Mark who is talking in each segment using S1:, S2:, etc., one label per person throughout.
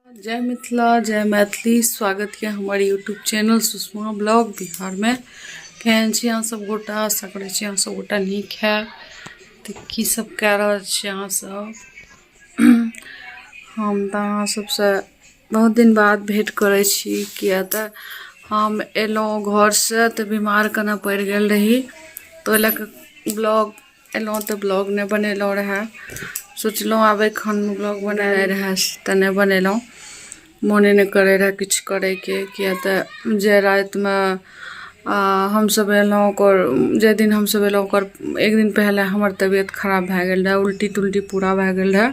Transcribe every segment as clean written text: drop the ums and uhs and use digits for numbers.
S1: जय मिथिला जय मैथिली। स्वागत यऽ हमर यूट्यूब चैनल सुषमा ब्लॉग बिहारमे। केहन छी अहाँ सब गोटा? आशा करै छी अहाँ सब गोटा नीक हैब। तऽ की सब कए रहल छी अहाँ सब? हम तऽ अहाँ सबसँ बहुत दिन बाद भेँट करै छी, किया तऽ हम एलहुँ घरसँ तऽ बीमार कने पड़ि गेल रही, तऽ ओहि लए कऽ ब्लॉग एलहुँ तऽ ब्लॉग नहि बनेलहुँ रहए। सोचलहुँ आब एखन ब्लॉग बनेनाइ रहए तऽ नहि बनेलहुँ, मोने नहि करै रहए किछु करैके, किया तऽ जे रातिमे हमसभ एलहुँ ओकर जाहि दिन हमसभ एलहुँ ओकर एक दिन पहिले हमर तबियत खराब भए गेल रहए, उल्टी तुल्टी पूरा भए गेल रहए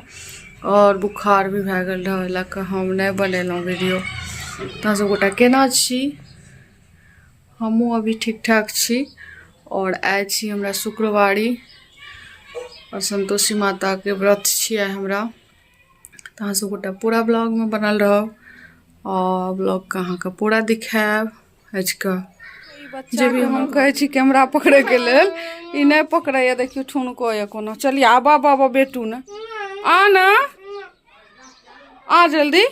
S1: आओर बुखार भी भए गेल रहए। ओहि लए कऽ हम नहि बनेलहुँ वीडियो। तऽ अहाँ सभ गोटा केना छी? हमहूँ अभी ठीक ठाक छी। आओर आइ छी हमरा शुक्रवारी आओर सन्तोषी माताके व्रत छी आइ हमरा। तऽ अहाँ सब गोटा पूरा ब्लॉगमे बनल रहब आओर ब्लॉगके अहाँके पूरा दिखायब आजके। जे भी हम कहै छी कैमरा पकड़ैके लेल, ई नहि पकड़ैए। देखियौ ठुनको यऽ कोनो। चलिए आबा बाबा बेटू ने, आ ने आ जल्दी,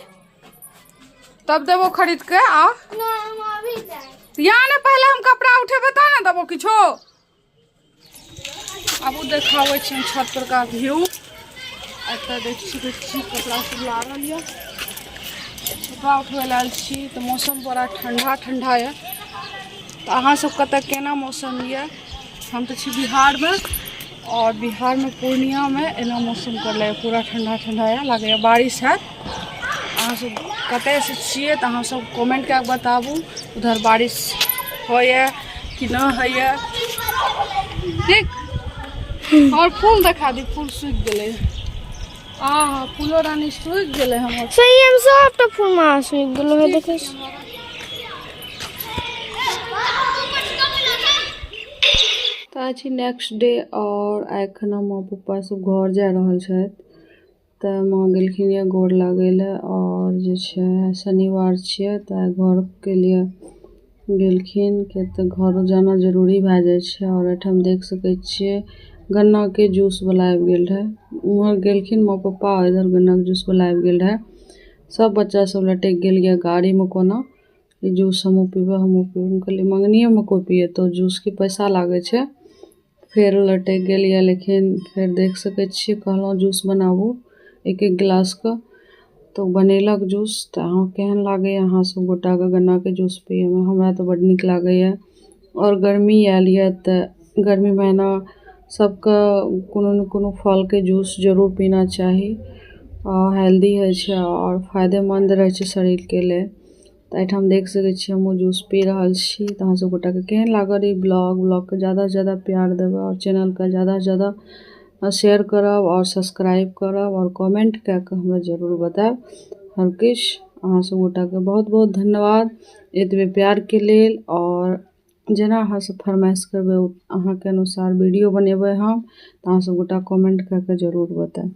S1: तब देबो खरीद के। आ यहाँ ने, पहले हम कपड़ा उठेबे तब ने देबो किछो। आब ओ देखाबै छी हम छत पर का व्यू। एतऽ देख सकै छी कपड़ा सब लागल यऽ, कपड़ा उठबै लए आयल छी। तऽ मौसम बड़ा ठंडा ठंडा यऽ। तऽ अहाँ सब कतऽ केना मौसम यऽ? हम तऽ छी बिहारमे आओर बिहारमे पूर्णियामे एना मौसम करले पूरा ठंडा ठंडा यऽ, लागैए बारिश हैत। अहाँ सब कतयसँ छियै तऽ अहाँ सब कमेंट कए कऽ बताबू, उधर बारिश होइए कि नहि होइए। ठीक, हमर फूल देखा दी। फूल सूखि गेलै। आ फूलो रानी सूखि गेलै हमर।
S2: सही हम सबटा फूल माँ सूखि गेलो है, देखै छी।
S1: तऽ आइ छी नेक्स्ट डे आओर एखन माँ पप्पा सब घर जा रहल छथि। तऽ माँ गेलखिन यऽ गोर लागै लए आओर जे छै शनिवार छियै तऽ घरके लिए गेलखिन, किएक तऽ घरो जाना जरूरी भए जाइ छै। आओर एहिठाम देख सकै छियै गन्नाके जूसवला आबि गेल रहै। उम्हर गेलखिन माँ पप्पा, इधर गन्नाके जूसवला आबि गेल रहै। सब बच्चा सब लटकि गेल यऽ गाड़ीमे, कोना जूस हमहूँ पीबै, हमहूँ पीबै। हम कहलियै मङ्गनीएमे कोइ पिएतौ जूसके पैसा लागै छै। फेर लटकि गेल यऽ, लेकिन फेर देख सकै छियै कहलहुँ जूस बनाबू एक एक गिलासके, तऽ ओ बनेलक जूस। तऽ अहाँ केहन लागैए अहाँ सब गोटाके गन्नाके जूस पियैमे? हमरा तऽ बड्ड नीक लागैए। आओर गर्मी आयल यऽ तऽ गर्मी महिना सबके कोनो ने कोनो फलके जूस जरूर पीना चाही, हेल्दी होइ छै आओर फायदेमन्द रहै छै शरीरके लेल। तऽ एहिठाम देख सकै छियै हमहूँ जूस पी रहल छी। तऽ अहाँ सब गोटाके केहन लागल ई ब्लॉग? ब्लॉगके ज्यादासँ ज्यादा प्यार देबै आओर चैनलके ज्यादासँ ज्यादा शेयर करब आओर सब्सक्राइब करब आओर कमेंट कए कऽ हमरा जरूर बतायब हर किछु। अहाँ सब गोटाके बहुत बहुत धन्यवाद एतबे प्यारके लेल। आओर जेना अहाँ सब फरमाइश करबै अहाँके अनुसार वीडियो बनेबै हम। तऽ अहाँ सब गोटा कमेंट कए कऽ जरूर बतायब।